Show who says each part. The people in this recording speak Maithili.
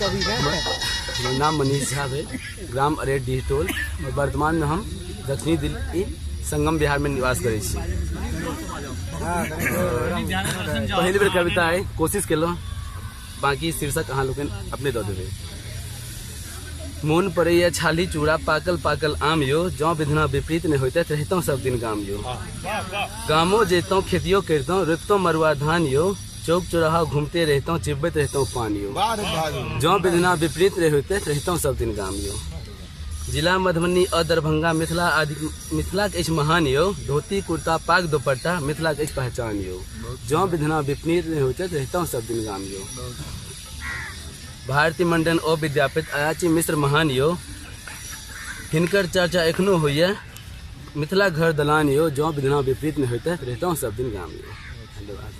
Speaker 1: कवि हैं।
Speaker 2: हमर नाम मनीष झा भेल, ग्राम अरेर डीह टोल, और वर्तमानमे हम दक्षिणी दिल्ली संगम बिहारमे निवास करै छी। पहिल बेर कविता अइ, कोशिश केलहुँ, बाकी शीर्षक अहाँ लोकनि अपने दऽ देबै। मोन पड़ैए छाली चूड़ा पाकल पाकल आम यौ, जँ विधना विपरीत नहि होइतै तऽ रहितहुँ सब दिन गाम यौ। गामो जैतहुँ खेतियो करितहुँ रोपितहुँ मरुआ धान यौ, चौक चौराहा घुमते रहितहुँ चिबैत रहितहुँ पान यौ, जँ विधना विपरीत नहि होइतै तऽ रहितहुँ सब दिन गाम यौ। जिला मधुबनी और दरभंगा मिथिला आदि मिथिलाके अछि महान यौ, धोती कुर्ता पाग दोपट्टा मिथिलाके अछि पहचान यौ, जँ विधना विपरीत नहि होइतै तऽ रहितहुँ सब दिन गाम यौ। भारती मंडन ओ विद्यापति अयाची मिश्र महान यौ, हिनकर चर्चा एखनो होइए मिथिला घर दलान यौ, जँ विधना विपरीत नहि होइतै तऽ रहितहुँ सब दिन गाम यौ। धन्यवाद।